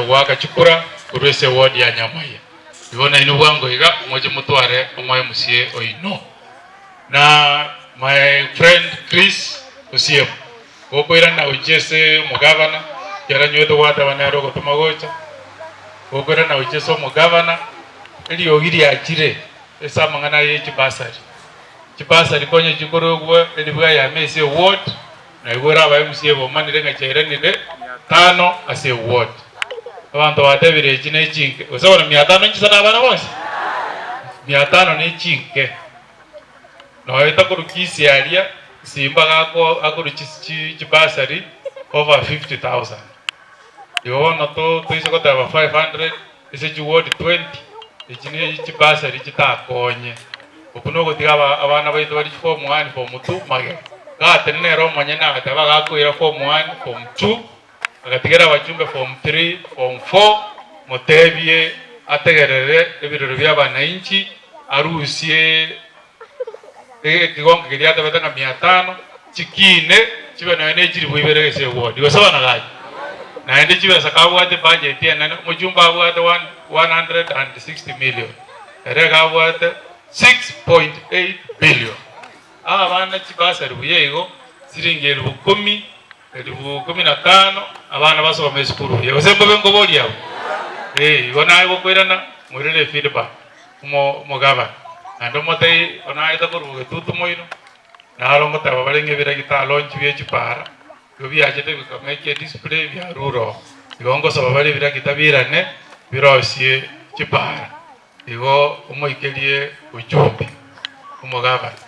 goaka chikura korwa ase eward ya Nyamaiya. Igo nainwe bwango iga moche motware omo MCA oino. Na my friend Chris Osiemo, gokoirana gochia ase omogavana, ekero anywete gwateba nere ogotoma gocha, gokoirana gochia ase omogavana, eriogi riachire ase amang'ana ye chibasari. Chibasari konya chikorogwa eribwa eyemo ase eward, Naigure aba MCA bomanire ng'a chiairanire tano ase eward. Abanto batebire echi ne chinke. Gose bono mia tano nchisana abana bonsi? Mia tano ne chinke. Noyo takorwa Kisii aria, Simba gako akorwa chi chibursary over 50,000. Igo bono to toise goteba 500 ase chiward 20, echi ne chibursary chitakonye. Okwo nogotiga aba abana baito bare chiform one, form two magega. Gatenena nere omonyene agateba agakoira form one, form two, agatigera abachumbe form three, form four, motebie ategerere ebirero bia abanainchi, arusie ekegongo keria atabete ng'a mia tano, chikine chibe nonya ne chilifu ibere gese eward, gose bono gaki? Naende chibesa kabwate ebudget enene, omochumba abwate one, 160 million, ere iga abwate 6.8 billion. Abana chibasari buya igo, siringi elifu kumi, elifu kumi na tano, abana basome esukuru buya, gose mbobe nkoboria abwo? Eh, igo naye gokoirana moirere efeedback. Omogabana, naende omotebie onaete korwa bogetutu moino, naro ngoteba bare ng'a ebiragita alonchi bie chipara, igo biachete bikameka edisplay biarure oo. Igo ngosaba bare ebiragita birane birosie chipara, igo omoikerie ujumbe omogabana.